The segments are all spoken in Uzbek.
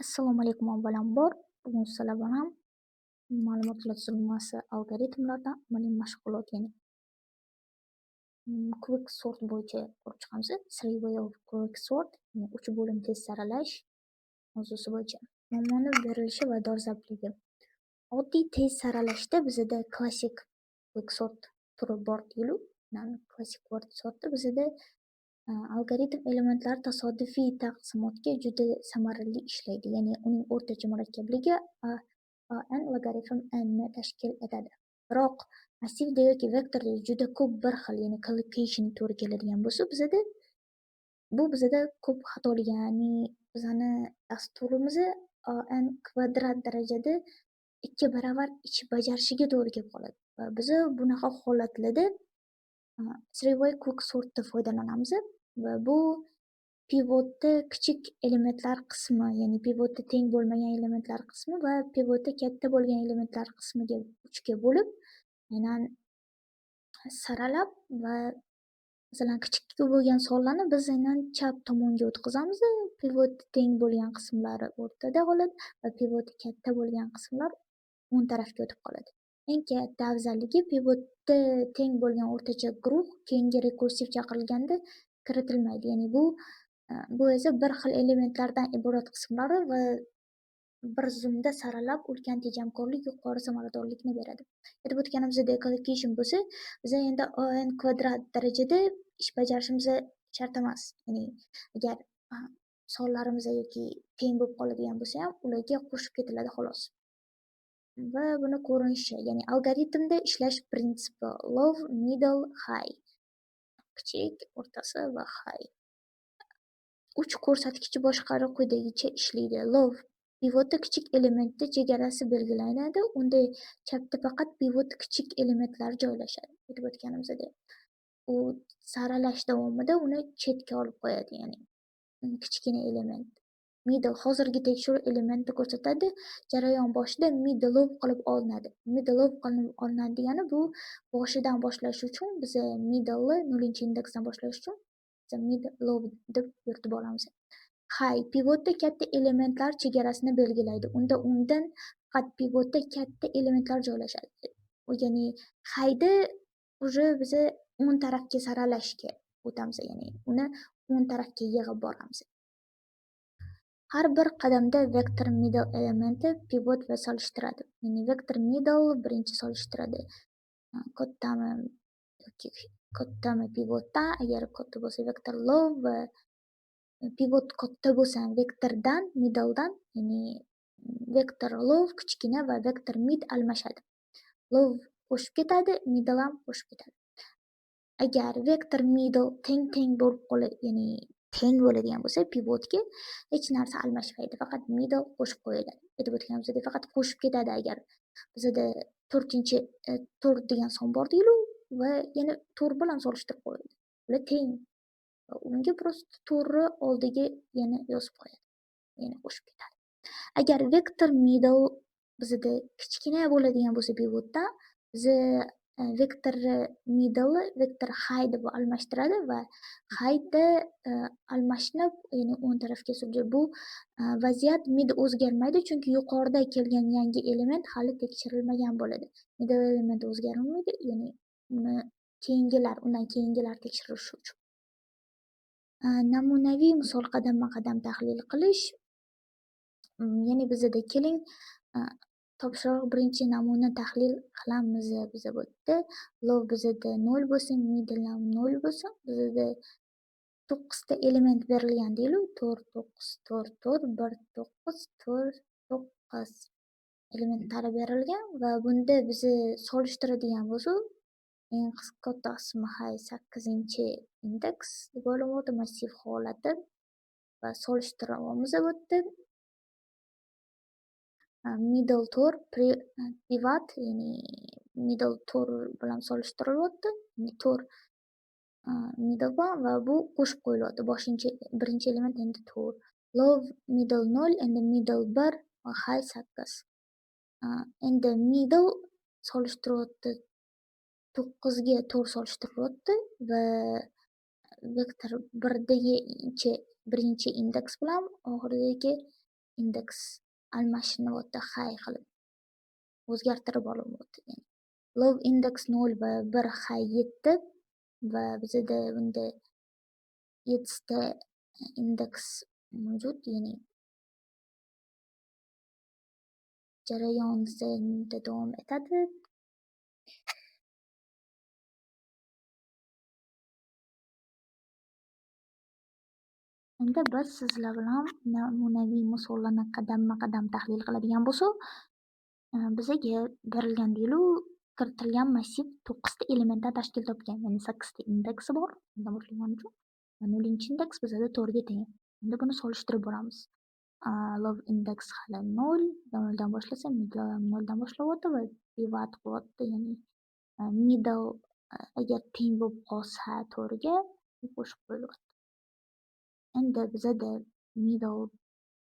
Assalomu alaykum avvalambor. Bugun sizlar bilan ma'lumotlar tuzilmasi algoritmlaridan amaliy mashg'ulot, ya'ni quick sort bo'yicha ko'rib chiqamiz. Three way of quick sort, ya'ni uch bo'lim tez saralash mavzusi bo'yicha. Muammoni berilishi va dolzabligi. Oddiy tez saralashda bizada klassik quick sort turi bor deylik. Klassik quick sortda bizada algoritm elementlari tasodifiy taqsimotga juda samarali ishlaydi, ya'ni uning o'rtacha murakkabligi a n logaritm n ni tashkil etadi. Biroq massivda yoki vektorda juda ko'p bir xil, ya'ni collocation to'g'ri keladigan bo'lsa, bizada bu bizada ko'p xatolik, ya'ni bizani dasturimiz a n kvadrat darajada ikki baravar ish bajarishiga to'g'ri kelib qoladi. Va biza bunaqa holatlarda three way quick sortda foydalanamiz va bu pivotda kichik elementlar qismi, ya'ni pivotda teng bo'lmagan elementlar qismi va pivotda katta bo'lgan elementlar qismiga uchga bo'lib, aynan saralab va masalan, kichik bo'lgan sonlarni biz aynan chap tomonga o'tkazamiz, pivot teng bo'lgan qismlari o'rtada qoladi va pivoti katta bo'lgan qismlar o'ng tarafga o'tib qoladi. Eng katta afzalligi, pivotda teng bo'lgan o'rtacha guruh keyingi rekursiv chaqirilganda kiritilmaydi. Ya'ni bu esa bir xil elementlardan iborat qismlari va bir zumda saralab, ulkan tejamkorlik, yuqori samaradorlikni beradi. Aytib o'tganimizdek, collocation bo'lsa, biza endi o n kvadrat darajada ish bajarishimiz shart emas. Ya'ni agar sonlarimiz yoki teng bo'lib qoladigan bo'lsa ham, ularga qo'shib ketiladi, xolos. Va buni ko'rinishi, ya'ni algoritmda ishlash prinsipi: low, middle, high. Kichik, o'rtasi va high. Uch ko'rsatkichi boshqaruv quyidagicha ishlaydi. Low pivoti kichik elementda chegarasi belgilanadi, unda chapda faqat pivot kichik elementlar joylashadi. Aytib o'tganimizdek, u saralash davomida uni chetga olib qo'yadi, ya'ni kichkina element. Middle hozirgi tekshiruv elementi ko'rsatadi. Jarayon boshida middle low qilib olinadi. Middle low qilinib olinadi degani, bu boshidan boshlash uchun, biza middleni nollinchi indeksdan boshlash uchun biza middle low deb yuritib olamiz. High pivotda katta elementlar chegarasini belgilaydi. Unda undan faqat pivotda katta elementlar joylashadi. Ya'ni highda уже biza o'ng tarafga saralashga o'tamiz, ya'ni uni o'ng tarafga yig'ib boramiz. Har bir qadamda vektor middle elementi pivot va solishtiradi. Ya'ni vektor middle birinchi solishtiradi. Kattami yoki kattami pivotdan, agar katta bo'lsa, vektor low va pivot katta bo'lsa vektordan, middledan, ya'ni vektor low kichkina va vektor mid almashadi. Low qo'shib ketadi, middle ham qo'shib ketadi. Agar vektor middle teng-teng bo'lib qoladi, ya'ni teng bo'ladigan bo'lsa pivotga, hech narsa almashmaydi, faqat middle qo'shib qo'yiladi. Aytib o'tganimizdek, faqat qo'shib ketadi. Agar bizada to'rtinchi to'rt degan son bor deylik va yana to'rt bilan solishtirib qo'yildi. Ular teng. Unga просто to'rtni oldiga yana yozib qo'yadi. Yana qo'shib ketadi. Agar vektor middle bizada kichkina bo'ladigan bo'lsa pivotdan, biza vektor middle vektor high deb almashtiradi va highda almashinib, ya'ni o'ng tarafga suradi. Bu vaziyat mid o'zgarmaydi, chunki yuqorida kelgan yangi element hali tekshirilmagan bo'ladi. Middle element o'zgarmaydi, ya'ni uni keyingilar, undan keyingilar tekshirilishi uchun. Namunaviy misol: qadamma-qadam tahlil qilish. Ya'ni bizada, keling, topshiriq birinchi namuna tahlil qilamiz biza bu yerda. Low bizada nol bo'lsin, middle ham nol bo'lsin. Bizada to'qqizta element berilgan deylik. To'rt, to'qqiz, to'rt, to'rt, bir, to'qqiz, to'rt, to'qqiz elementlari berilgan va bunda biza solishtiradigan bo'lsak, eng katta qismi high, sakkizinchi indeks deb olinadi, massiv holati va solishtiryapmiz bu yerda. Middle to'rt, pivot, ya'ni middle to'rt bilan solishtirilyapti. Ya'ni to'rt middle bor va bu qo'shib qo'yilyapti. Boshinchi, birinchi element endi to'rt. Low, middle nol, endi middle bir va high sakkiz. Endi middle solishtiryapti, to'qqizga to'rt solishtirilyapti va vektor birdagi birinchi indeks bilan oxiridagi Indeks almashinyapti, high qilib o'zgartirib olinyapti. Ya'ni low index 0 va 1 high 7 va bizada bunda 7 ta indeks mavjud, ya'ni jarayon davom etadi. Endi biz sizlar bilan namunaviy misollarni qadamma-qadam tahlil qiladigan bo'lsak, bizaga berilgan deylu kiritilgan massiv 9 ta elementdan tashkil topgan, ya'ni 8 ta indeksi bor. Undan boshlagani uchun 0 indeks bizada 4 ga teng. Endi buni solishtirib boramiz. Love index hali 0, 0dan boshlasa, middle ham 0dan boshlayapti va pivot qilyapti, ya'ni middle agar teng bo'lib qolsa 4 ga qo'shib qo'yilyapti. Endi bizada middle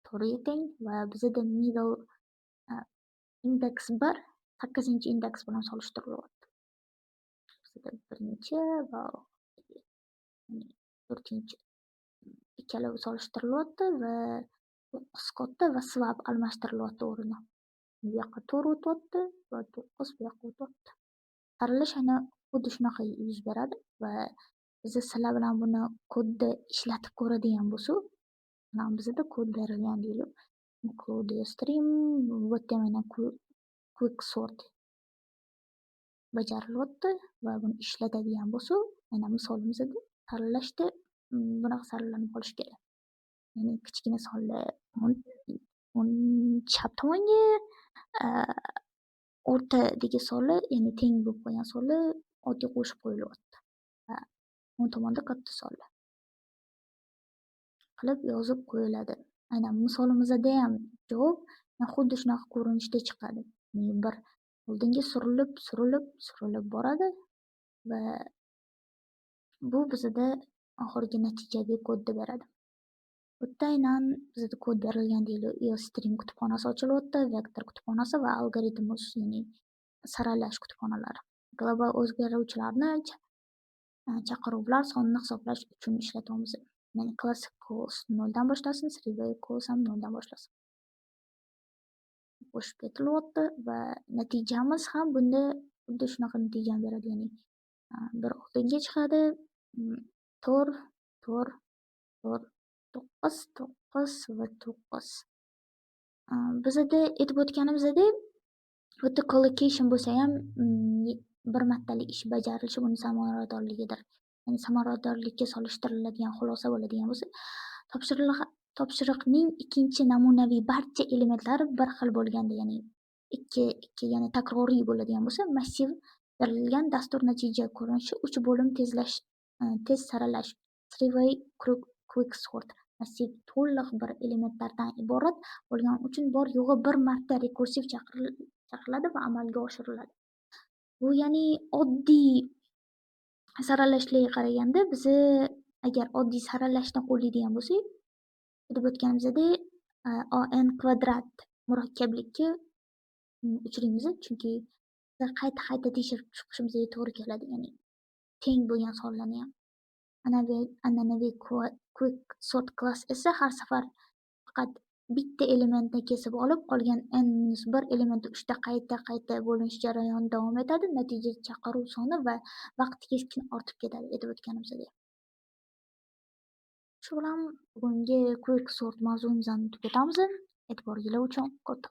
4 ga teng va bizada middle index 1 8 indeks bilan solishtirilyapti. Bizada 1 va 4 ikkalovi solishtirilyapti va 9 katta va swap almashtirilyapti o'rni. Bu yoqqa 4 o'tyapti va 9 bu yoqqa o'tyapti. Saralash ana xuddi shunaqa yuz beradi va biz sizlar bilan buni kodda ishlatib ko'radigan bo'lsak, mana bizda kod berilgan deylik. Include stream, bu yerda mana quick sort bajarilyapti va buni ishlatadigan bo'lsak, mana misolimizda saralashda bunaqa saralanib qolishi kerak. Ya'ni kichkina sonlar o'ng chap tomonga, o'rtadagi sonlar, ya'ni teng bo'lib qolgan sonlar oddiy qo'shib qo'yilyapti. Va o'ng tomonda katta sonlar qilib yozib qo'yiladi. Aynan misolimizda ham javob xuddi shunaqa ko'rinishda chiqadi. Ya'ni bir oldinga surilib, surilib, surilib boradi va bu bizda oxirgi natijaviy kodni beradi. Bu yerda aynan bizda kod berilgan deylik, stream kutubxonasi ochilyapti, vektor kutubxonasi va algoritmus, ya'ni saralash kutubxonalari. Global o'zgaruvchilarni chaqiruvlar sonini hisoblash uchun ishlatamiz. Ya'ni classic calls 0 dan boshlasin, three-way calls ham 0 dan boshlasin. Qo'shib ketilyapti va natijamiz ham bunda xuddi shunaqa natijani beradi, ya'ni bir oldinga chiqadi, 4, 4, 4, 9, 9 va 9. Bizada aytib o'tganimizdek, bu yerda collocation bo'lsa ham bir martalik ish bajarilishi buni samaradorligidir. Ya'ni samaradorlikka solishtiriladigan xulosa bo'ladigan bo'lsa, topshiriqning ikkinchi namunaviy barcha elementlari bir xil bo'lganda, ya'ni 2, 2, ya'ni takroriy bo'ladigan bo'lsa, massiv berilgan dastur natija ko'rinishi 3 bo'lim tez saralash, three-way quick sort massiv to'liq bir elementlardan iborat bo'lgani uchun bor yo'g'i bir marta rekursiv chaqiriladi va amalga oshiriladi. Bu ya'ni oddiy saralashlarga qaraganda biz agar oddiy saralashni qo'llaydigan bo'lsak, aytib o'tganimizdek, ON kvadrat murakkablikka uchraymiz, chunki qayta-qayta tekshirib chiqishimizga to'g'ri keladi, ya'ni teng bo'lgan sonlarni ham. An'anaviy quick sort class esa har safar faqat bitta elementni kesib olib, qolgan n-1 elementi 3 ta qayta-qayta bo'linish jarayoni davom etadi. Natija chaqiruv soni va vaqt keskin ortib ketadi, aytib o'tganimizdek. Shu bilan bugungi quick sort mavzumizni tugatamiz. E'tiboringiz uchun katta